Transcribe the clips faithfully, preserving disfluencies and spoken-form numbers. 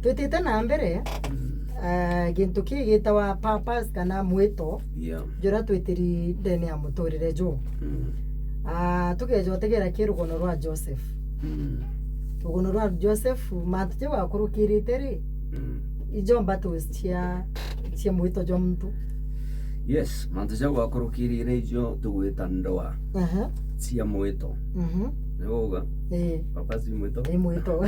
Twitite na mbere, mm, eh, gintu kii gitawa purpose kana mwito, yeah, juria twitiri ndene ya muturire juu. Mm. Ah, tukeja utegera ki rugono rwa Joseph. Mm. Rugono rwa Joseph, mantu jau akurukirite ri, mm, ijo mbato cia, cia mwito jwa muntu. Yes, mantu jau akurukirire ijo tugwita ndoa, aha, cia mwito. Mhm. Ni uga? Ii. Purpose i mwito? I mwito.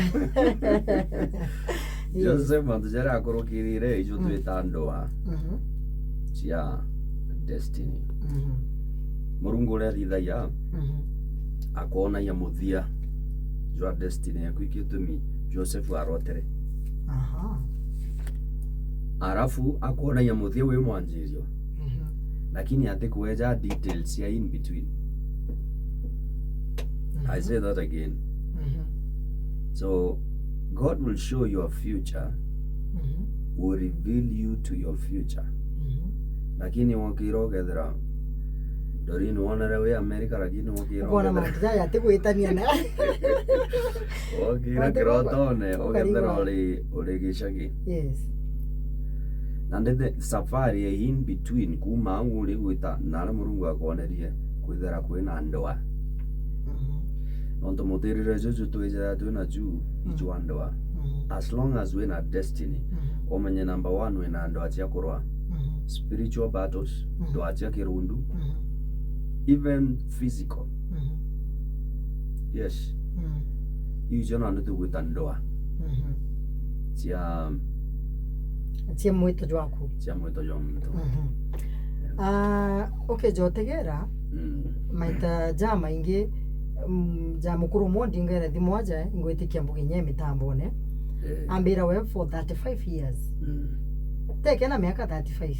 Yes. Joseph, mantu jaria akurukirire ijo, mm, twita ndoa, mhm, cia destiny. Mhm. Murungu uria athithagia, mhm, akwonagia muthia jwa destiny yaku, ikio gitumi Joseph arotere. Aha. Arafu akwonagia muthia wi mwanjirio. Mhm. Lakini atikweja details cia in between. Mhm. I say that again. Mhm. So, God will show your future, mhm, will reveal you to your future. Mhm. Lakini wokira ukethira, Doreen, wonere wi America, lakini wokira ukona ukethira mantu jaya atigwitania na. Wokira kirotone, ukethira uri, uri gicagi. Yes. Na ndithe safari ya in between, kuma au uri gwita, naria Murungu akwonerie kwithira kwina ndoa. Mhm. Nontu mutirire juju twijaa twina ju, mm, ijwa ndoa. Mhm. As long as wina destiny, mhm, umenye number one wina ndoa cia kurwa. Mhm. Spiritual battles, mhm, ndoa cia kirundu, mhm, even physical. Mhm. Yes. Mm. Iu cio nandi tugwita ndoa. Mhm. Cia cia mwito jwaku. Cia mwito jwa muntu. Mhm. Yeah. Ah, ukeja utegera, mm, maita jamaingi, mm, ja mukuru umwe ndingere thimu aja, ingwitikia mbuga inya mitambone. Eh. Ambira we for thirty-five years. Mm. Teke na miaka thirty-five.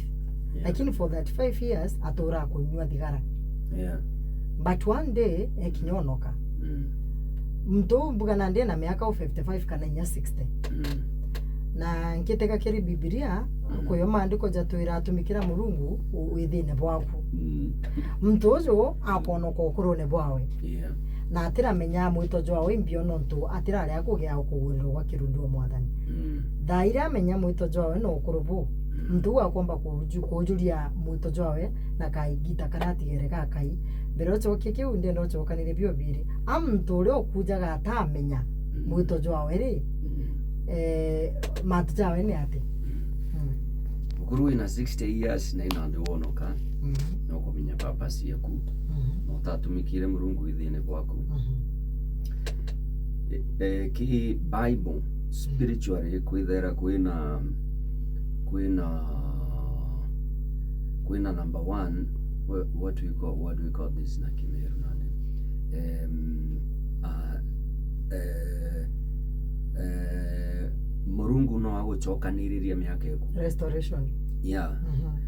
Yeah. Lakini for thirty-five years atura kunyua thigara. Yeah. But one day ekinya onoka. Mm. Muntu uu mbuga nandi ena miaka u fifty-five kana inya sixty. Mm. Na nkitega kiri Bibilia, mm, kuyo maandiko jatwira atumikira Murungu u-, withine bwaku. Mm. Muntu uju akonoka ukurune bwawe. Yeah. Na atiramenya mwito jwawe imbio nontu atiraria kugia ukugurirwa gwa kirundu wa Mwathani. Mm. Thaa iria amenya mwito jwawe na ukuru bu, mm, muntu uu akomba kuju-, kujuria mwito jwawe na kaigita karia atigere gakai. Mbere ucokie kiu, ndienda ucokanire biobiri. A muntu uria ukujaga atamenya, mm, mwito jwawe ri, mm, eh, mantu jawe ni ati? Mm. Mm. Mukuru wina sixty years na inandi wonoka, mm, na ukumenya purpose yaku, mm, na utatumikire Murungu withine bwaku. Mm. E, e, ki Bible, spiritually, kwithera kwina, kwina, kwina number one, wha-, what we call, what do we call this na Kimeru nandi? Em, ah, eh, eh, Murungu no agucokaniriria miaka eku. Restoration. Yeah. Mhm.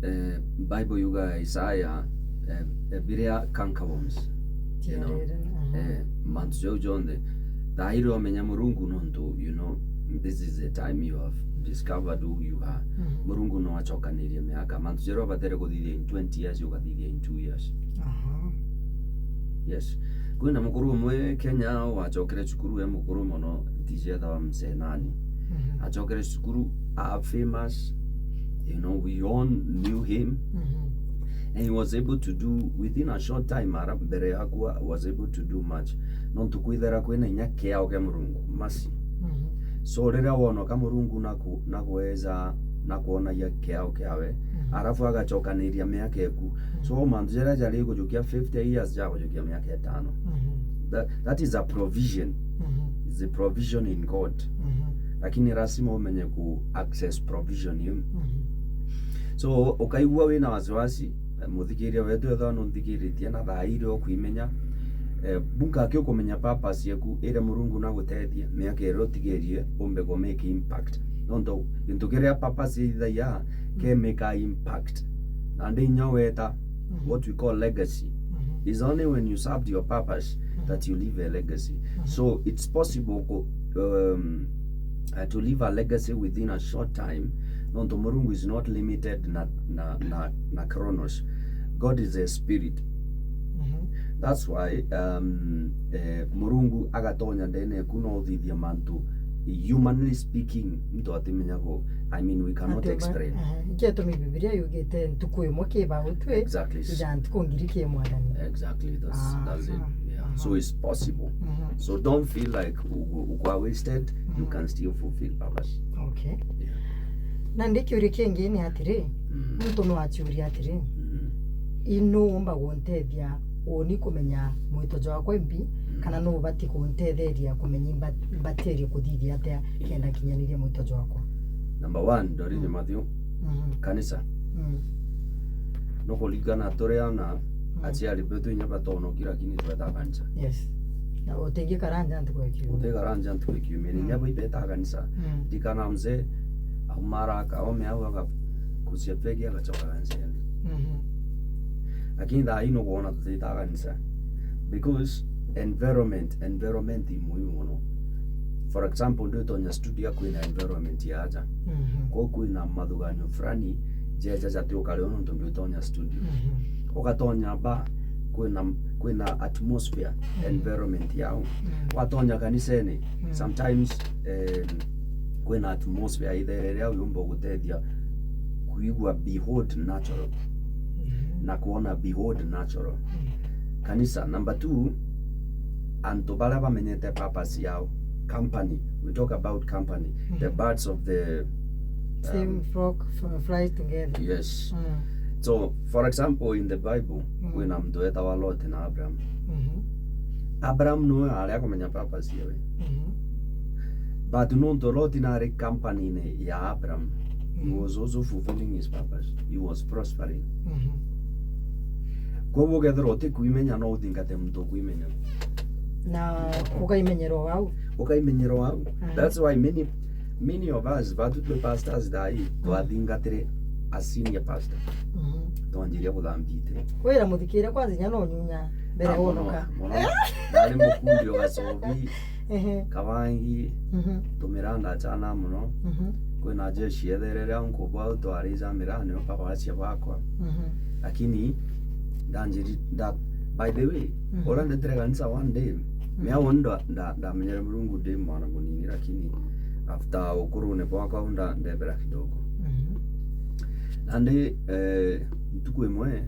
Eh, Bible yuga Isaiah, eh, eh, biria cankerworms, you know, tiarere, aha, eh, mantu jau jonthe. Thairi omenya Murungu nontu, you know, this is the time you have discovered who you are. Mhm. Murungu no acokanirie miaka. Mantu jaria ubatere kuthithia in twenty years, ugathithia in two years. Aha. Yes. Kwina mukuru umwe Kenya wacokire cukuru e mukuru mono, ntiji etawa Mzee nani. Mhm. Acokire cukuru, a famous, you know, we all knew him. Mhm. And he was able to do, within a short time, ara mbere yakwa, was able to do much. Nontu kwithera kwina inya kiao kia Murungu, mercy. Mhm. So riria wonoka Murungu naku-, nakweza, nakwonagia kiao kiawe, mhm, arafu agacokaniria miaka eku. Mhm. So mantu jaria jari gujukia fifty years jagujukia miaka itano. Mhm. That, that is a provision. Mhm. It's a provision in God. Mhm. Lakini lazima umenye ku access provision iu. Mhm. So ukaigua wina wasiwasi, eh, muthikiria wetu, ethwa nunthikiritie na thaa iri ukwimenya, eh, bunka aki ukumenya purpose yaku iria Murungu nagutethie miaka iria utigerie umbe ku make impact. Nontu gintu kiria purpose ithithagia, mm, ke make a impact. Na ndi inya weta, mhm, what we call legacy. Mhm. Is only when you served your purpose, mhm, that you leave a legacy. Mhm. So it's possible ku, um, uh, to leave a legacy within a short time. Nontu Murungu is not limited na, na, na, na chronos. God is a spirit. Mhm. That's why, um, eh, Murungu agatonya ndene eku no uthithia mantu humanly speaking, muntu atimenya ku, I mean, we cannot explain. Aha, ikio gitumi Bibilia yugite ntuku imwe ki bautwi, exactly, ija ntuku ngiri ki Mwathani. Exactly, that's, that's it. Aha, yeah. Aha. So it's possible. Mhm. So don't feel like u-, u-, ukwa wasted, you, mhm, can still fulfill purpose. Okay. Yeah. Na ndi kiuria kingi ni atiri, mm, muntu no aciuria atiri, mm, inu umba guntethia uni kumenya mwito jwakwa imbi, mm, kana no ubati kuntetheria kumenya imba-, mbatirie kuthithia atia, yeah, kenda kinyaniria mwito jwakwa? Number one, Doreen, mm, Matthew, mhm, kanisa. Mm. No kuringana turi ana, mm, aciari betu inya batonoki, lakini tweta kanisa. Yes. Na utingikara nja ntuku ya kiumia. Utikara nja ntuku ya kiumia. Ni, mm, inya bo ibeta kanisa. Mm. Ndikana mzee, aumara akaome au agakucia pegi agacoka kanisene. Mhm. Lakini thaa ii nukwona tutita kanisa. Because environment, environment i muhimu muno. For example, ndwitonya studio kwina environment ya aja. Mhm. Kwou kwina mathuganio fulani, jeja jati ukari o nontu ndwitonya studio. Mhm. Ugatonya ba, kwina, kwina atmosphere, mhm, environment yao. Mhm. Watonya kanisene, mhm, sometimes, em, kwina atmosphere ithere iria yumba gutethia kuigua behold natural, mhm, na kuona behold natural. Mhm. Kanisa, number two, antu baria bamenyete purpose yao, company. We talk about company, the, mhm, birds of the, same, um, flock f-, flies together. Yes. Mm. So, for example, in the Bible, mm, kwina muntu wetawa Lot na Abraham. Mhm. Abraham niwe ari akumenya purpose yawe. Mhm. But nontu Lot nari company-ini ya Abraham, he, mhm, was also fulfilling his purpose. He was prospering. Mhm. Koguo ukethirwa utikwimenya, no uthingate muntu ukwimenya. Na ukaimenyerwa wau. Ukaimenyerwa wau. Mhm. That's why many, many of us, batu twi pastors thaa ii, mhm, twathingatire a senior pastor. Mhm. Twanjiria kuthambia ite. Wira muthikire kwanza inya no nyunya mbere. Ah, mono, unoka. Mono. Nari mukundi o Gacobi. Ehe. Kabangi, mhm, tumiranda chana mono. Mhm. Kwina jeshi etherere au nkubu au twarija mirani o papa acia bakwa. Mhm. Lakini ndanjiri-, nda-, by the way, mhm, uria ndetire kanisa one day, mhm, mea woni nda-, nda-, ndamenyere Murungu ndi mwana munini, lakini after ukurune bwakwa au nda-, ndebera kidogo. Mhm. Nandi, eh, ntuku imwe,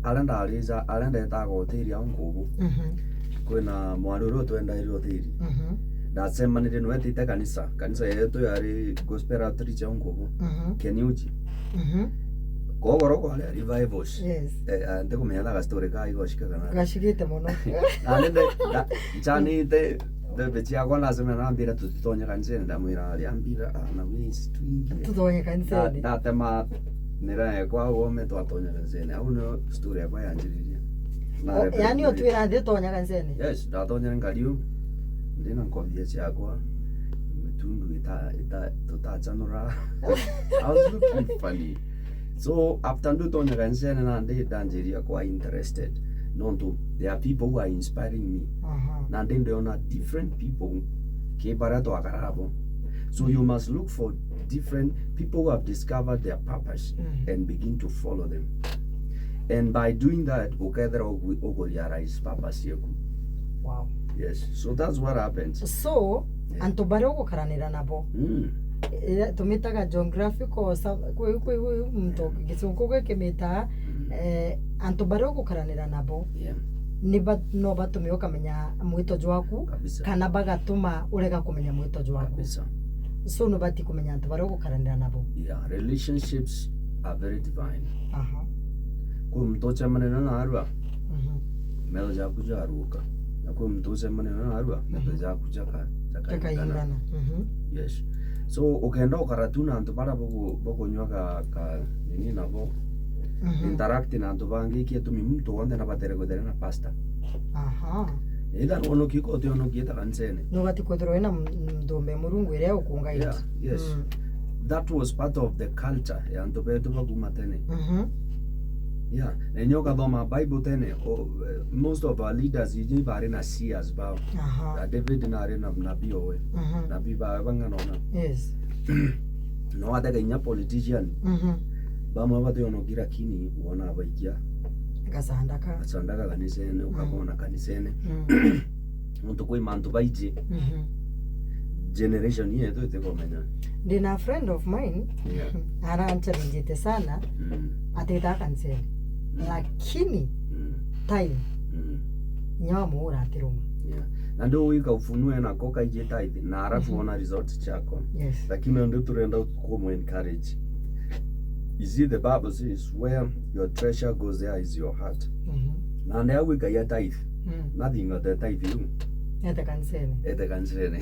aria ndarija, aria ndetaga hoteli au nkubu, mhm, kwina mwari uria utwendaire hoteli. Mhm. Ndacemanirie niwe etite kanisa. Kanisa yetu yari Gospel Outreach au nkubu. Mhm. Keniuji. Mhm. Kogoro kwari revivals. Yes. Eh, ah, ntikumenya tha gastori ka igoshika kana. Gashikite mono. Na ninde, na, nchanite, Bebe ciakwa nasema nambira tutitonye kanisene, ndamwira ari ambira, ah, na wisi twingi. Tutonye kanisene. Nda-, ndatema nira yakwa wome twatonya kanisene. Au nio story yakwa yanjiriria. O, yani utwira nthi tonya kanisene? Yes, ndatonyere ngari u. Ndina nkothia ciakwa. Mitundu ita, ita, tutachanura. I was looking funny. So, after ndutonya kanisene nandi ndanjiria kwa interested. Nontu, there are people who are inspiring me. Aha. Nandi ndiona different people ki baria twakara abo. So, you must look for different people who have discovered their purpose, mm, and begin to follow them. And by doing that, ukethira ugu-, ugu realize purpose yaku. Wow. Yes. So that's what happens. So, yeah, antu baria ugukaranira nabo, mm, eh, tumitaga geographical sa-, kwi, kwi, kwi, muntu, yeah, gicunku gikimita, mm, eh, antu baria ugukaranira nabo, yeah, ni ba-, no batume ukamenya mwito jwaku, kabisa, kana bagatuma urega kumenya mwito jwaku. Kabisa. So, nubati kumenya antu baria ugukaranira nabo. Yeah, relationships are very divine. Aha. Kwi muntu ucemania na narua, mhm, metho jaku jaruka. Na kwi muntu ucemania na narua, metho, mhm, jaku jaka-, jakaingana. Jakaingana. Mhm. Yes. So, ukenda ukara tu na antu baria buku-, bukunywa ka, ka nini nabo, mhm, interact na antu bangi, iki itumi muntu wonthe nabatere kwithira na pastor. Aha. Either nwonokie ko utionokie ta kanisene. Nubati kwithirwa wina m-, nthumbe Murungu iria ukungaite. Yeah, yes. Mm. That was part of the culture ya antu betu bakuma tene. Mhm. Yeah. Na inya ukathoma Bible tene, o, eh, most of our leaders iji bari na seers bao. Aha. Na David nari na nabii owe. Mhm. Nabii bawe bang'ana ona. Yes. No watega inya politician. Mhm. Bamwe bationoki lakini wona abaikia. Gasandaka. Gasandaka kanisene, mm, ukabona kanisene. Mm. Nontu kwi mantu baiji. Mhm. Generation yetu itikumenya. Ndina friend of mine Yeah. aranchallengete sana Mm. atitaga kanisene, lakini Mm. time Mm. nyawa muura atiruma. Yeah. Na ndio wika ufunue nako kaiji tithe na arafu Mhm. ona result chako. Yes. Lakini ndio turenda kumu encourage. You see, the Bible says, "Where your treasure goes, there is your heart." Mhm. Na ndio wika ya tithe. Mm. Nothing but the tithe you. Ete kanisene. Ete kanisene.